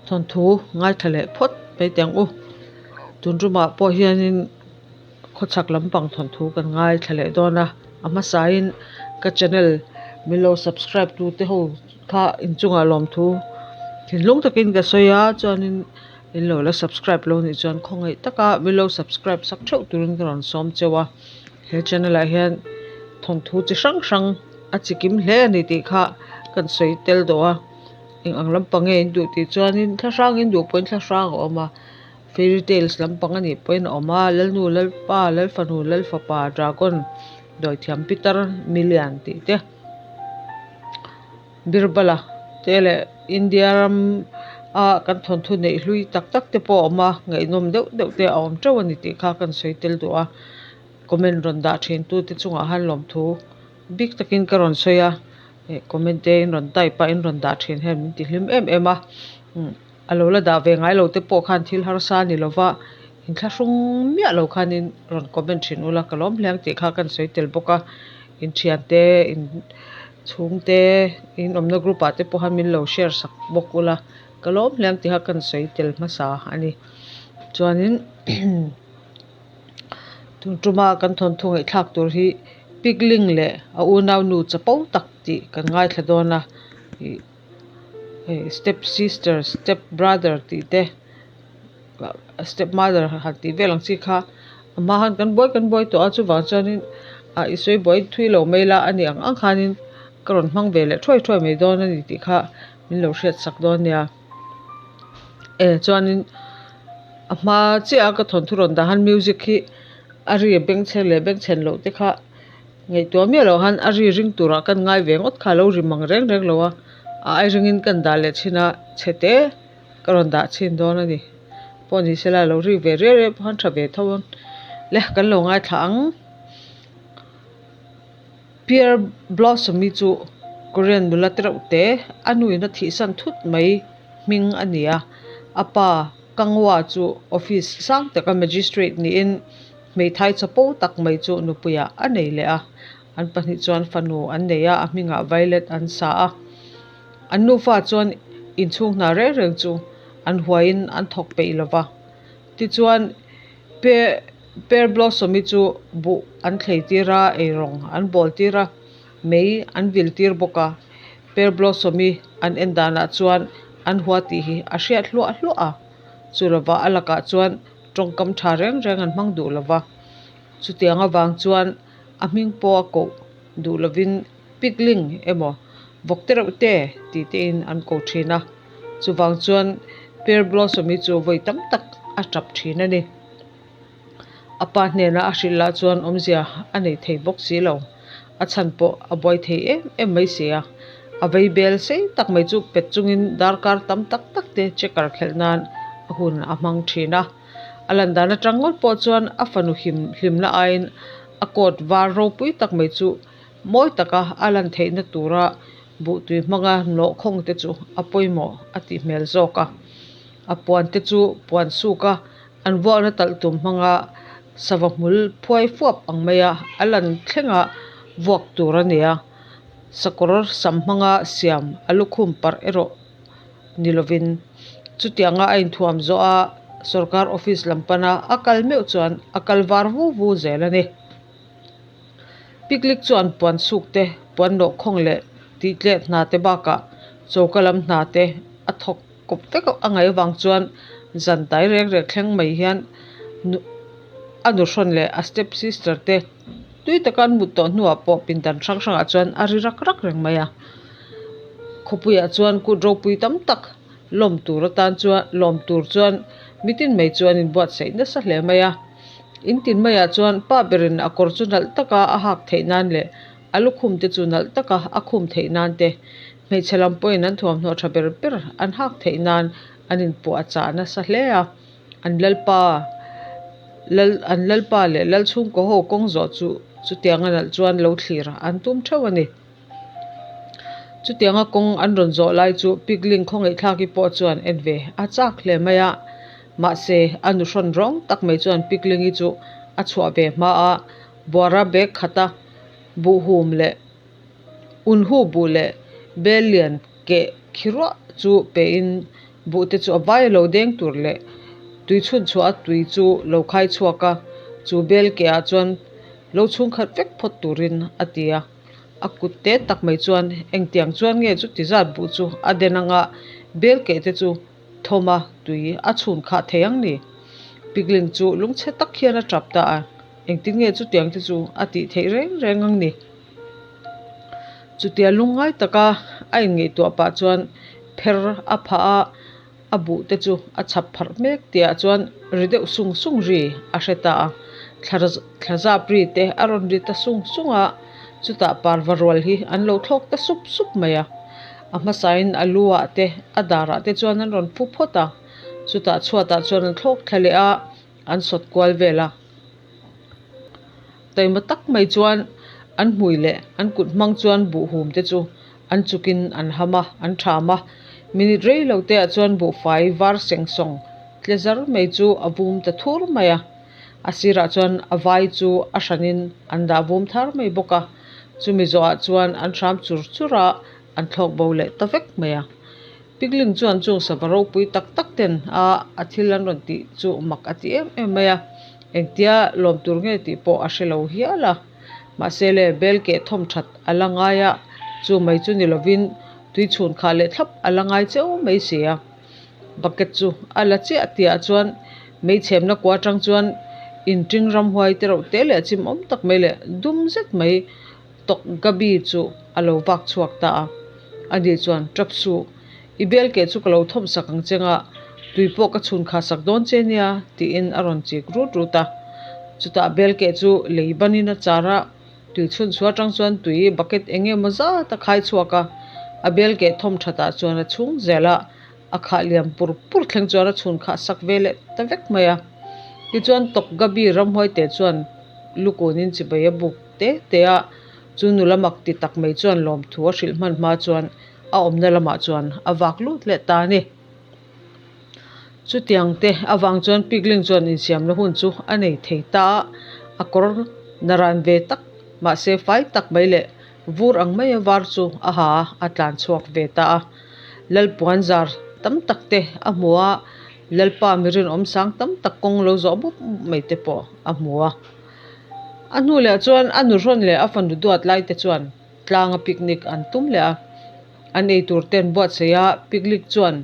Thawnthu ngaithla leh phawt mai teh ang u. Tun tumah pawh hianin khawchhak lampang thawnthu kan ngaithla leh dawn a, a hmasain ka channel min lo subscribe tu te ho kha inchungah lawmthu thinlung takin ka sawi a chuanin in lo la subscribe lo nih chuan khawngaih taka min lo subscribe sak theuh turin ka rawn sawm cheu a he channel ah hian thawnthu chi hrang hrang a chi kim hle a ni tih kha kan sawi tel tawh a eng ang lampang nge in duh tih chuanin thla hrang in duh pawhin thla hrang a awm a fairy tales lampang a nih pawhin a awm a lalnu lalpa lalfanu lalfapa dragon dawithiam pitar milian tih te birbala te leh India ram a kan thawnthu neih hlui tak tak te pawh a awm a ngaihnawm deuh deuh te a awm teuh a ni tih kha kan sawi tel duh a comment rawn dah thin tu te chungah han lawmthu bik takin ka rawn sawi a eh comment te in rawn type a in rawn dah thin hian min ti hlim em em a a lo la dah ve ngai lo te pawh khan thil harsa ni lova inthlahrung miah lo khanin rawn comment thin ula ka lawm hle ang tih kha kan sawi tel bawk a inthian te in chhungte in awmna group ah te pawh khan min lo share sak bawk ula ka lawm hle ang tih kha kan sawi tel hmasa a ni chuanin tun tuma kan thawnthu ngaihthlak tur hi pigling leh a unau nu chapo tak tih kan ngaithla dawn a ih hei step sister step brother tih te step mother han tih vel ang chi kha a hma khan kan buai kan buai tawh a chuvang chuanin ah i sawi buai thui lo mai la a ni ang ang khanin ka rawn hmang ve leh thuai thuai mai dawn a ni tih kha min lo hriat sak dawn nia e chuanin a hma chiah a ka thawnthu rawn dah han music hi a ri bengchheng leh bengchhen loh te kha. Ngaihtuah miah loh han a ri ring turah kan ngai ve ngawt kha a lo ri mang reng reng lo a, a ai ringin kan dah leh thin a, chhe te ka rawn dah chhin dawn a ni. Pawh ni sela a lo rik ve riai riai pawh han tha ve tho ang le kan lo ngaithla ang. Pear Blossom hi chu Korean nula te reuh te a nuin a thihsan thut mai hming a ni a, a pa Kangwa chu office sang taka magistrate niin Hmeithai chapo tak mai chu nupuiah a nei leh a, an pahnih chuan fanu an nei a, a hmingah Violet an sa a. An nufa chuan inchhung hna reng reng chu an huaiin an thawk peih lo va. Tichuan, Pear Pear Blossom-i chu buh an thlei tir a, eirawng an bawl tir a, mei an vil tir bawk a. Pear Blossom-i an en danah chuan an hua tih hi a hriat hluah hluah a. Chu lovah a lakah chuan Tawngkam tha reng reng an hmang duh lova, chutiang avang chuan a hming pawh a koh duh lovin Pigling emaw vawk te reuh te tih tein an ko thin a, chuvang chuan Pear Blossom hi chu vawi tam tak a tap thin a ni. A pa hnena a hrilh lah chuan awmzia a nei thei bawk si lo, a chhan pawh a buai thei em em mai si a, a vei bel sei tak mai chu pet chungin darkar tam tak tak te checker khelh nan a hun a hmang thin a. A lan dan atang ngawt pawh chuan a fanu him hlimna aiin a coat var ropui tak mai chu mawi taka a lan theihna tura buhtui hmanga nawh khawng te chu a pawimawh a tih hmel zawk a. A puan te chu puan suk a, an vuakna talh tum hmanga sava hmul phuai fuap ang maia a lan thlenga vuak tur a ni a. Sakawr sam hmanga siam a lukhum parh erawh ni lovin chutianga a inthuam zawh a sorkar office lam pana a kal meuh chuan a kal var vu vu zel a ni. Picnic chuan puan suk te, puan nawh khawng leh tih tlet hna te bakah choka lam hna te a thawk kawp vek a ngaih avang chuan zan tai reng reng thleng mai hian a nuhrawn leh a step sister te tui taka an mut tawh hnuah pawh pindan hrang hrangah chuan a ri rak rak reng mai a. Khawpuiah chuan kut ropui tam tak lawm tur atan chuan lawm tur chuan mitin mai chuan inbuatsaih nasa hle mai a. In tin maiah chuan pa berin a kawr chu nalh taka a hak theih nan leh a lukhum te chu nalh taka a khum theih nan te hmeichhe lam pawhin an thuamhnaw tha ber ber an hak theih nan an inpuah chah nasa hle a. An lalpa lal an lalpa leh lal chhungkaw ho kawng zawh chu chutiang a nalh chuan lo thlir an tum theuh a ni. Chutianga kawng an rawn zawh lai chu Pigling khawngaihthlaki pawh chuan en ve a chak hle mai a, mahse a nu hrawn rawng tak mai chuan Piglingi chu a chhuah ve hma a, buara bag khata buhhum leh unhu buh leh bel lian keh khi ruah chu pehin. Buh te chu a vai a lo deng tur leh tui chhun chhuah a tui chu lo khai chhuak a, chu bel keh ah chuan lo chhung khat vek phawt turin a ti a. A kut te tak mai chuan engtiang chuan nge chuti zat buh chu a den anga bel keh te chu thawm a tui a chhun khah thei ang ni. Pigling chu lungchhe tak hian a tap ta a, engtin nge chutiang te chu a tih theih reng reng ang ni. Chutia lungngai taka a inngaihtuah pah chuan pher a phah a, a buh te chu a chhap pharh mek tihah chuan ri deuh sung sung ri a hre ta a, thla zap ri te a rawn ri ta sung sung a, chutah parva rual hi an lo thlawk ta sup sup mai a, a hmasain a lu ah te a darah te chuan an rawn pu phawt a, chutah chhuatah chuan an thlawk thla leh a, an sawt kual vel a. Taima tak mai chuan an hmui leh an kut hmang chuan buhhum te chu an chukin an ham a, an tham a. Minute rei lo te ah chuan buhfai var seng sawng tle zar mai chu a vum ta thur mai a. A sirah chuan a vai chu a hranin an dah vum thar mai bawk a. Chumi zawhah chuan an hram chur chur a, an thlawk bo leh ta vek mai a. Pigling chuan chung sava ropui tak tak ten a a thil an rawn tih chu mak a ti em em mai a, engtia lawm tur nge tih pawh a hre lo hial a. Mahse le bel keh thawm that a la ngai a, chu mai chu ni lovin tui chhun khah leh thlap a la ngai cheu mai si a. Bucket chu a la chiah tihah chuan meichhemna kua atang chuan inṭing ramhuai te reuh te leh chim awm tak mai leh dum zet mai Tawk Gabi chu a lo vak chhuak ta a, ani chuan, Tap suh, i bel keh chu ka lo thawm sak ang che nga, tui pawh ka chhun kha sak dawn che nia, tiin a rawn chik rut rut a. Chutah bel keh chu lei banin a char a, tui chhun chhuah atang chuan tui bucket eng emaw zat a khai chhuak a, a bel keh thawm thatah chuan a chhung zel a, a khah liam pur pur thleng chuan a chhun khah sak ve leh ta vek mai a. Tichuan Tawk Gabi ramhuaite chuan lukunin chibai a buk te te a, chu nula mak ti tak mai chuan lawmthu a hrilh hman hma chuan a awmna lamah chuan a vak lut leh ta a ni. Chutiang te avang chuan Pigling chuan insiamna hun chu a nei thei ta a, a kawr naran ve tak mahse fai tak mai leh vur ang maia var chu a ha a, a tlan chhuak ve ta a. Lalpuan zar tam tak te a hmu a, Lalpa mi rinawm sang tam tak kawng lo zawh mup mup mai te pawh a hmu a. A hnu leh chuan a nuhrawn leh a fanu duat lai te chuan tlanga picnic an tum leh a, an ei tur te an buatsaih a, picnic chuan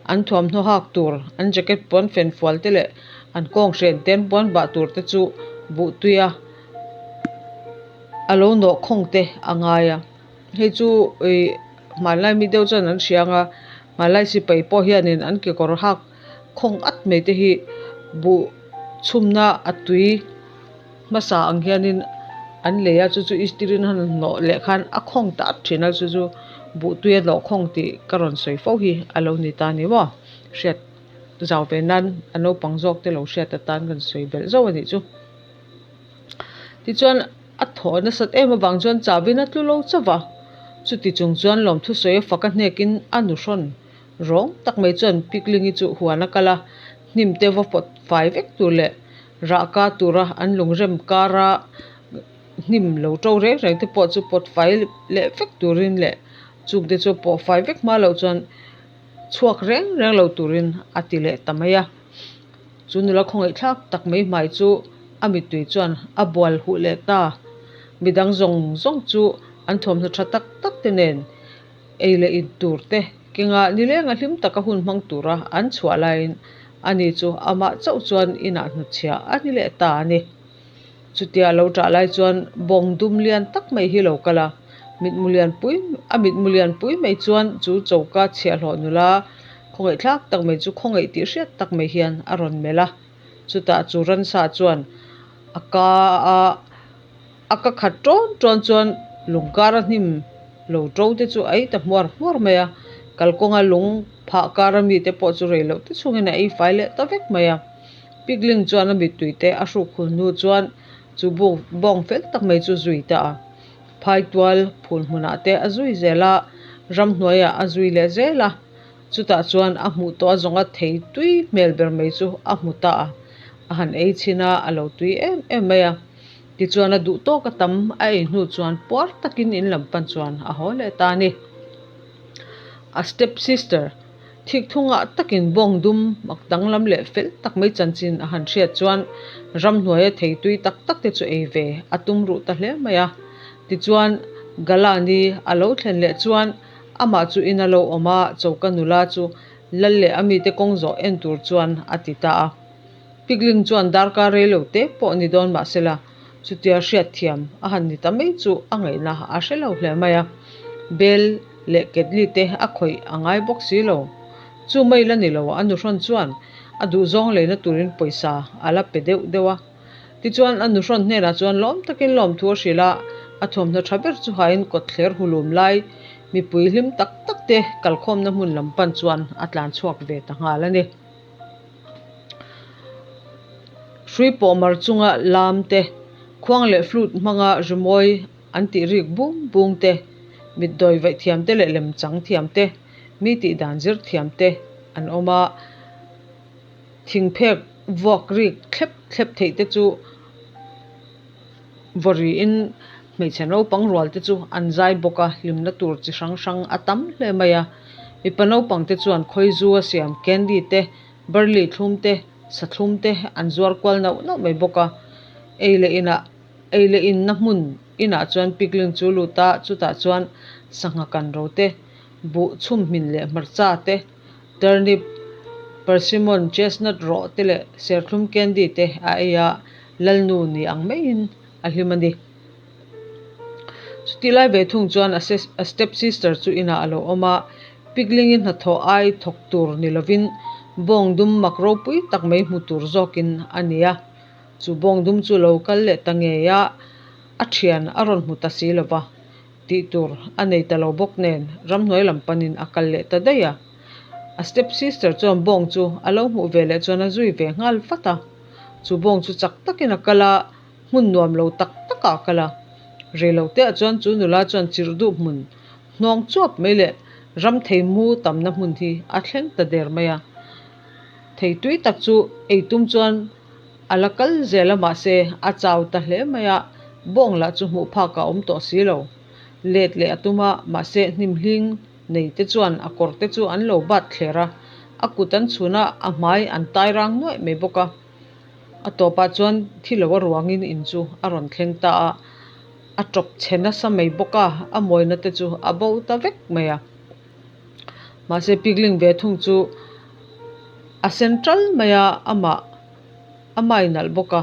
an thuamhnaw hak tur, an jacket puan fen fual te leh an kawng hren te an puan bah tur te chu buh tui a, a lo nawh khawng te a ngai a. Hei chu ih hmanlai mi deuh chuan an hria ang a, hmanlai sipai pawh hianin an kekawr hak khawng at mai te hi buh chhumna a tui hmasa ang hianin an lei a chu chu istirin han hnawh leh khan a khawng ta at thin a chu chu buh tui a hnawh khawng tih ka rawn sawi fo hi a lo ni ta a ni maw hriat zau ve nan a naupang zawk te lo hriat atan kan sawi belh zauh a nih chu tichuan. A thaw nasat em avang chuan chavin a tlu lo chauh va, chuti chung chuan lawmthu sawi a fak a hnekin a nu hrawn rawng tak mai chuan Piklingi chu huan a kal a, hnim te va pawt fai vek tur leh rahka tura an lungrem kara hnim lo to reng reng te pawh chu pawt fai leh vek turin leh chung te chu pawh fai vek hma loh chuan chhuak reng reng lo turin a ti leh ta mai a. Chu nula khawngaihthlak tak mai hmai chu a mittui chuan a bual huh leh ta. Midang zawng zawng chu an thuamhnaw tha tak tak te nen ei leh in tur te kenga nilenga hlim taka hun hmang tura an chhuah laiin ani chu amah chauh chuan inah hnutchhiah a ni leh ta a ni. Chutia lo ṭah lai chuan bawng dum lian tak mai hi lo kal a, mitmu lian pui a mitmu lian pui mai chuan chu choka chhiahhlawh nula khawngaihthlak tak mai chu khawngaih tih hriat tak mai hian a rawn melh a, chutah chu ransa chuan a ka a a ka khat ṭawn ṭawn chuan lung kara hnim lo ṭo te chu a ei ta hmuar hmuar mai a, kalkawnga lung phah kara mite pawh chu rei loh te chhungin a ei fai leh ta vek mai a. Pigling chuan a mittui te a hruk hul hnu chuan chu buk bawng fel tak mai chu zui ta a. Phaitual phul hmunah te a zui zel a, ramhnuaiah a zui leh zel a. Chutah chuan a hmuh tawh a zawnga thei tui hmel ber mai chu a hmu ta a. A han ei chhin a, a lo tui em em mai a. Tichuan a duh tawk a tam a ei hnu chuan puar takin in lam pan chuan a haw leh ta a ni. A step sister. Thikthungah takin bawng dum mak danglam leh fel tak mai chanchin a han hriat chuan ramhnuaia thei tui tak tak te chu ei ve a tum ruh ta hle mai a. Tichuan, Galani a lo thlen leh chuan amah chu in a lo awm a, choka nula chu lal leh a mite kawng zawh en tur chuan a ti ta a. Pigling chuan darkar rei lo te pawh ni dawn mahsela, chutia hriatthiam a han ni ta mai chu a ngaihna a hre lo hle mai a, bel leh ketli te a khawih a ngai bawk si lo. Chu mai la ni lo, a nuhrawn chuan a duhzawng leina turin pawisa a la pe deuh deuh a. Tichuan a nuhrawn hnenah chuan lawm takin lawmthu a hrilh a, a thuamhnaw tha ber chu hain kawtthler hulum lai mipui hlim tak tak te kalkhawmna hmun lam pan chuan a tlan chhuak ve ta nghal a ni. Hrui pawh mar chunga lam te, khuang leh flute hmanga rimawi an tih rik bung bung te, mitdawi vaih thiam te leh lemchang thiam te, mi tih dan zir thiam te an awm a, thingphek vuak rik thlep thlep theih te chu vaw riin hmeichhe naupang rual te chu an zai bawk a, hlimna tur chi hrang hrang a tam hle mai a. Mipa naupang te chuan khawizu a siam candy te, barley thlum te, sathlum te an zuar kual nauh nauh mai bawk a. Ei leh inah ei leh inna hmun inah chuan pikling chu lut a, chutah chuan sangha kan ro te, buh chhum hmin leh hmarcha te, turnip, persimmon, chestnut rawh te leh serthlum candy te a ei a. Lalnu ni ang maiin a hlim a ni. Chutih lai ve thung chuan a a step sister chu inah a lo awm a, Pigling-i hnathawh ai thawk tur ni lovin bawng dum mak ropui tak mai hmu tur zawkin a ni a. Chu bawng dum chu lo kal leh ta ngei a, a thian a rawn hmu ta si lova, tih tur a nei ta lo bawk nen ramhnuai lam panin a kal leh ta daih a. A step sister chuan bawng chu a lo hmuh ve leh chuan a zui ve nghal vat a. Chu bawng chu chak takin a kal a, hmun nuam lo tak takah a kal a. Rei lo teah chuan chu nula chuan chirh duh hmun hnawng chuap mai leh ram thei mu tamna hmun hi a thleng ta der mai a. Thei tui tak chu ei tum chuan a la kal zel a mahse a chau ta hle mai a, bawng lah chu hmuh phak a awm tawh si lo. Let leh a tum a, mahse hnim hling nei te chuan a kawr te chu an lo bat thler a, a kut an chhun a, a hmai an tai rang nuaih mai bawk a. A tawpah chuan thi lo a ruangin in chu a rawn thleng ta a, a tawp chhe nasa mai bawk a, a mawina te chu a bo ta vek mai a. Mahse pigling ve thung chu a sen tal mai a, amah a mai nalh bawk a,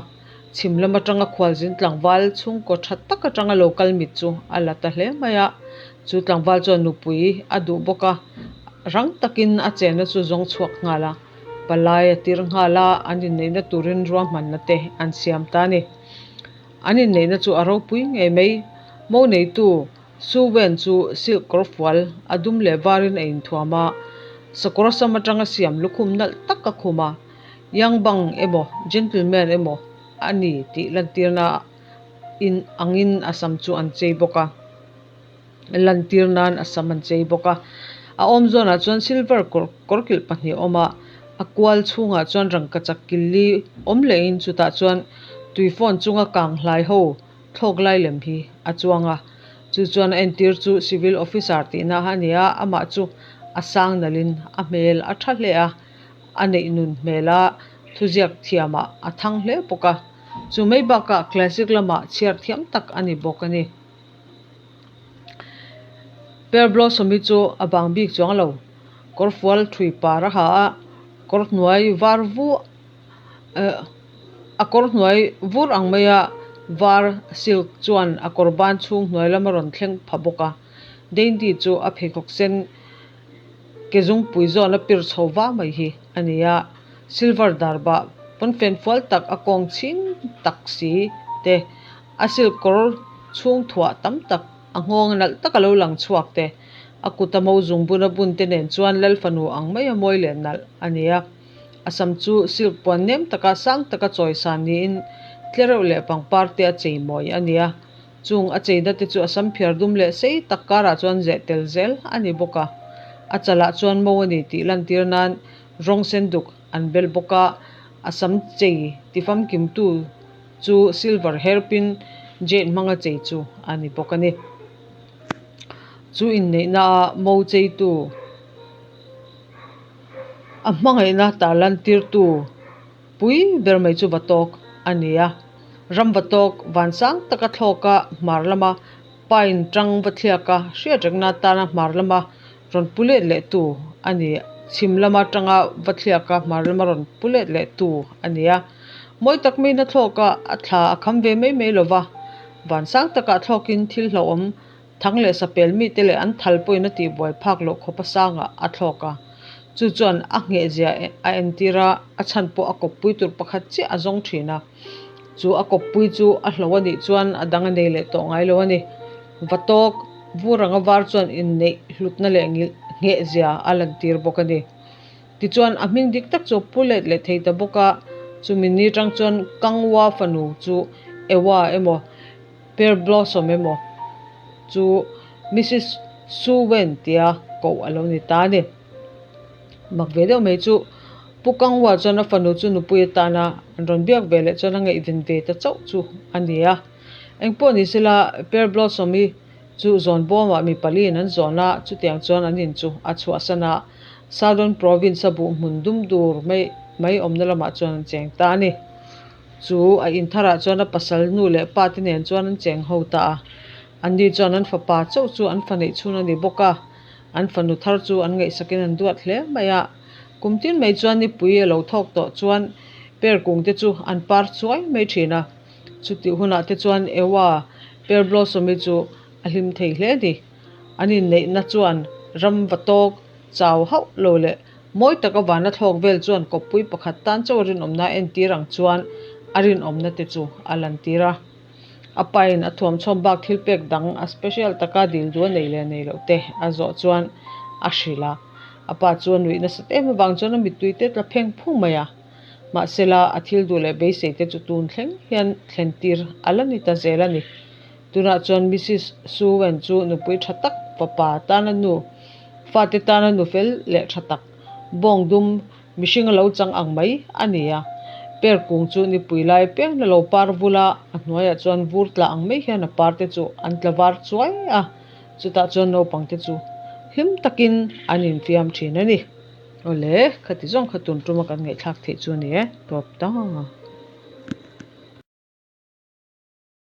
chhim lam atanga khualzin tlangval chhungkaw tha tak atanga lo kal mit chu a la ta hle mai a, chu tlangval chuan nupui a duh bawk a, rang takin a chenna chu zawng chhuak nghal a, palai a tir nghal a, an inneihna turin ruahmanna te an siam ta a ni. An inneihna chu a ropui ngei mai, mo neitu Su Wen chu silk kawr fual a dum leh varin a inthuam a, sakawr sam atanga siam lukhum nalh tak a khum a, Yang bang emaw gentleman emaw a ni tih lantirna in angin a sam chu an chei bawk a, lantir nan a sam an chei bawk a. A awm zawnah chuan silver kawr kawrkilh pahnih a awm a, a kual chhungah chuan rangkachak killi awm lehin chutah chuan tuifawn chunga kang hlai ho thlawk lai lem hi a chuang a, chu chuan a entir chu civil officer tihna a ni a, amah chu a sang nalhin a hmel a tha hle a. A neih nun hmel a, thuziak thiamah a thang hle bawk a, chu mai bakah classic lamah chhiar thiam tak a ni bawk a ni. Pear blossom hi chu a bang bik chuang lo, kawr fual thui par a ha a, kawr hnuai var vu eh a kawr hnuai vur ang maia var silk chuan a kawr ban chhung hnuai lam a rawn thleng pha bawk a, dainty chu a pheikhawk sen Ke zungpui zawn a pir chho va mai hi a ni a, silver darbah pawnfen fual tak a kawng chhing tak si te, a silk kawr chhung thuah tam tak a nghawng nalh tak a lo lang chhuak te, a kut a mo zung bun a bun te nen chuan lal fanu ang mai a mawi leh nalh a ni a. A sam chu silk puan nem taka sang taka chawisan niin tlereuh leh pangpar te a chei mawi a ni a. Chung a cheina te chu a sam phiar dum leh sei tak karah chuan zeh tel zel a ni bawk a, a chalah chuan mo a ni tih lantir nan rawng sen duk an bel bawk a, a sam chei ti famkimtu chu silver hairpin jade hmanga chei chu a ni bawk a ni. Chu inneihna a mo cheitu. A hmangaihna tarlan tirtu pui ber mai chu Vatawk a ni a. Ram Vatawk vansang taka thlawka hmar lama pine tang va thliaka hriatrekna atana hmar lama rawn pu let leh tu a ni. Chhim lama tanga va thliaka hmar lama rawn pu let leh tu a ni a. Mawi tak maiin a thlawk a, a thla a kham ve mai mai lo va. Vansang takah thlawkin thil hlauhawm Thang leh sapel mite leh an thal pawhin a tihbuai phak loh khawp a sangah a thlawk a. Chu chuan a nghehzia a entir a, a chhan pawh a kawppui tur pakhat chiah a zawng thin a. Chu a kawppui chu a hlo a nih chuan a dang a nei leh tawh ngai lo a ni. Vatawk vur anga var chuan inneih hlutna leh nghehzia a lantir bawk a ni. Tichuan a hming dik tak chu a pu let leh thei ta bawk a, chumi ni tang chuan Kangwa fanu chu Ewa emaw, Pear Blossom emaw chu Missus Su Wen tia koh a lo ni ta a ni. Mak ve deuh mai chu Pu Kang Hua chuan a fanu chu nupui atana an rawn biak ve leh chuan a ngaihven ve ta chauh chu a ni a. Engpawh ni sela Pear Blossom i chu zawn bawmah mi paliin an zawn a, chutiang chuan an in chu a chhuahsan a, Southern Province a buh hmun dum dur mai mai awmna lamah chuan an cheng ta a ni. Chu a intharah chuan a pasal nu leh pa te nen chuan an cheng ho ta a. Anni chuan an fapa chauh chu an fa neih chhun a ni bawk a, an fanu thar chu an ngaihsakin an duat hle mai a. Kum tin mai chuan nipui a lo thawk tawh chuan per kung te chu an par chuai mai thin a. Chutih hunah te chuan Ewa per blossom-i chu a hlim thei hle a ni. An inneihna chuan ram va tawk chau hauh lo leh Mawi taka vana thlawk vel chuan kawppui pakhat tan chauh a rinawmna a entir ang chuan a rinawmna te chu a lantir a. A pain a thuamchhawm bak thil pek dang a special taka dil duh a nei leh nei loh te a zawh chuan a hrilh a. A pa chu a nuih nasat em avang chuan a mittui te tla pheng phung mai a. Mahsela a thil duh leh beisei te chu tun thleng hian thlen tir a la ni ta zel a ni. Tunah chuan Missus Su Wen chu nupui tha tak fapa tana nu, fate tana nu fel leh tha tak, bawng dum mihring a lo chang ang mai a ni a. Per kung chu nipui lai piang na lo par vul a, a hnuaiah chuan vur tla ang mai hian a par te chu an tla var chuai a, chutah chuan naupang te chu hlim takin an infiam thin a ni. Awle, khati zawng kha tun tuma kan ngaihthlak theih chu a ni e, tawp ta.